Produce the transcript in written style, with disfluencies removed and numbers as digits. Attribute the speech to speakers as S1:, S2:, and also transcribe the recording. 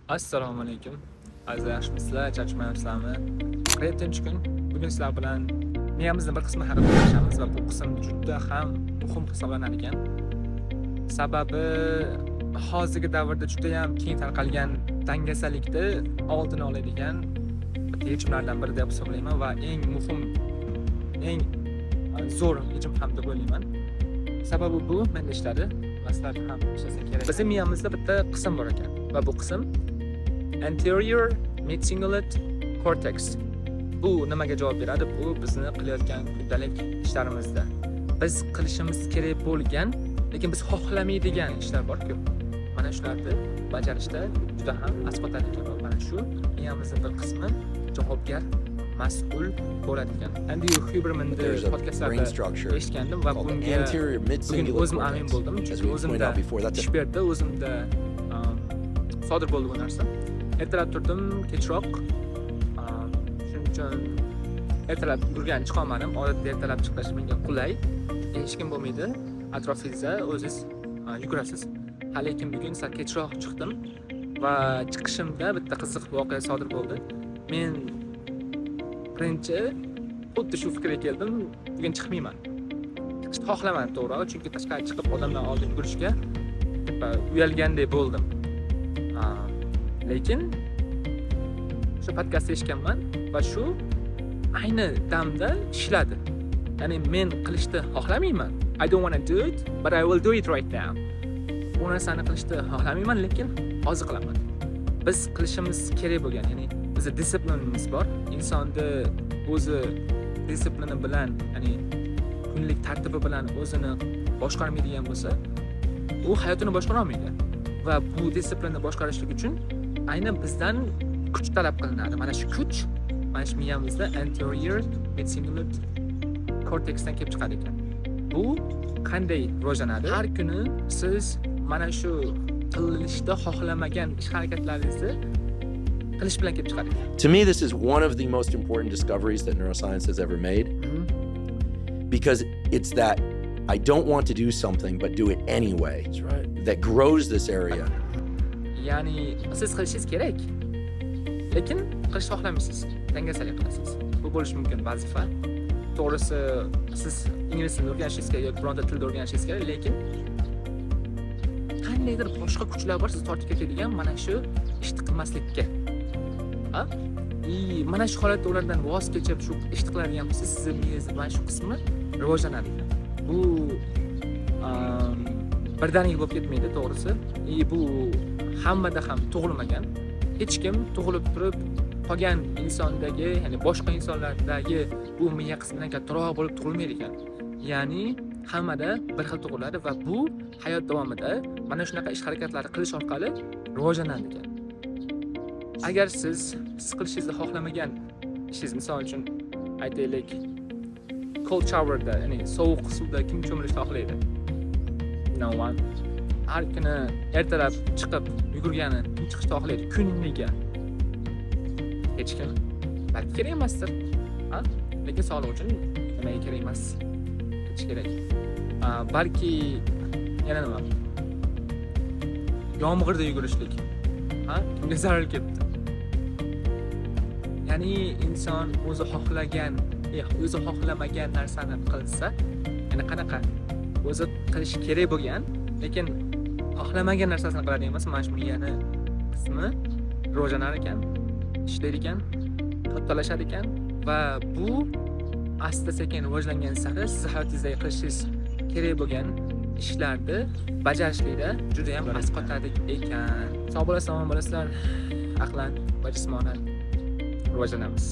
S1: Assalomu alaykum. Azizlar, yaxshimisizlar, charchamayapsizlarmi? Tinch kun. Bugun sizlar bilan miyamizni bir qismi haqida gaplashamiz va bu qism juda ham muhim hisoblanar ekan. Sababi hozirgi davrda juda ham keng tarqalgan dangasalikni oldini oladigan bitta yechimlardan biri deb hisoblayman va eng muhim, eng zo'r yechim ham deb o'ylayman. Sababi bu menda ishladi va sizlarda ham ishlasa kerak. Bizning miyamizda bitta qism bor ekan va bu qism anterior midcingulate cortex. Bu nimaga javob beradi? Bu bizni qilayotgan kundalik ishlarimizda biz qilishimiz kerak bo'lgan, lekin biz xohlamaydigan ishlar bor-ku. Mana shularni bajarishda juda ham asqotadi ekan va mana shu miyamizni bir qismi javobgar, mas'ul bo'ladi ekan. Andrew Hubermanni podkastlarida eshitgandim va bunga bugun o'zim amin bo'ldim, chunki o'zimda ish berdi, o'zimda sodir bo'ldi bu narsa. Ertalab turdim kechroq, shuning uchun ertalab yugurgani chiqolmadim. Odatda ertalab chiqish menga qulay, hech kim bo'lmaydi atrofingizda, o'zingiz yugurasiz. Ha, lekin bugun sal kechroq chiqdim va chiqishimda bitta qiziq voqea sodir bo'ldi. Men birinchi xuddi shu fikrga keldim: bugun chiqmayman, chiqishni xohlamadim to'g'rirog'i, chunki tashqariga chiqib odamlar oldida yugurishga типа uyalgandek bo'ldim. Lekin o'sha podkastni eshitganman va shu ayni damda ishladi. Ya'ni men qilishni xohlamayman, I don't wanna do it, but I will do it right now. Bu narsani qilishni xohlamayman, lekin hozir qilaman. Biz qilishimiz kerak bo'lgan, ya'ni bizni дисциплина miz bor. Insonni o'zi дисциплина bilan, ya'ni kunlik tartibi bilan o'zini boshqarmaydigan bo'lsa, u hayotini boshqara olmaydi va bu дисциплина ni boshqarishlik uchun aynan bizdan kuch talab qilinadi. Mana shu kuch mana shu miyamizda anterior midcingulate cortexdan kelib chiqadi ekan. Bu qanday rivojlanadi? Har kuni siz mana shu qilishni xohlamagan ish harakatlaringizni qilish bilan kelib chiqadi ekan.
S2: To me, this is one of the most important discoveries that neuroscience has ever made because it's that I don't want to do something, but do it anyway
S3: That's right.
S2: that grows this area.
S1: Ya'ni siz qilishingiz kerak, lekin qilishni xohlamaysiz, dangasalik qilasiz. Bu bo'lishi mumkin vazifa. To'g'risi, siz ingliz tilini o'rganishingiz kerak yoki bironta tilni o'rganishingiz kerak, lekin qandaydir boshqa kuchlar bor sizni tortib ketadigan mana shu ishni qilmaslikka. Ha, и mana shu holatda ulardan voz kechib shu ishni qiladigan bo'lsangiz, sizni miyangizni mana shu qismi rivojlanadi ekan. Bu birdaniga bo'lib ketmaydi to'g'risi, и bu hammada ham tug'ilmagan. Hech kim tug'ilib turib qolgan insondagi, ya'ni boshqa insonlardagi bu miya qismidan kattaroq bo'lib tug'ilmaydi ekan. Ya'ni hammada bir xil tug'iladi va bu hayot davomida mana shunaqa ish harakatlarni qilish orqali rivojlanadi ekan. Agar siz qilishingizni xohlamagan ishingiz, misol uchun, aytaylik, cold showerda, ya'ni sovuq suvda kim cho'milishni xohlaydi? No one. Har kuni ertalab chiqib yugurgani kim chiqishni xohlaydi kuniga? Hech kim. Balki kerak emasdir, ha, lekin sog'liq uchun nimaga kerak emas, qilish kerak. Balki yana nima, yomg'irda yugurishlik, ha, kimga zarar kelibdi? Ya'ni inson o'zi xohlagan, o'zi xohlamagan narsani qilsa, ya'ni qanaqa, o'zi qilishi kerak bo'lgan, lekin xohlamagan narsasini qiladigan bo'lsa, mana shu miyani qismi rivojlanar ekan, ishlaydi ekan, kattalashar ekan va bu asta sekin rivojlangan sari siz hayotingizdagi qilishingiz kerak bo'lgan ishlarni bajarishlikda juda ham asqotadi ekan. Sog' bo'lasizlar, omon bo'lasizlar, aqlan va jismonan rivojlanamiz.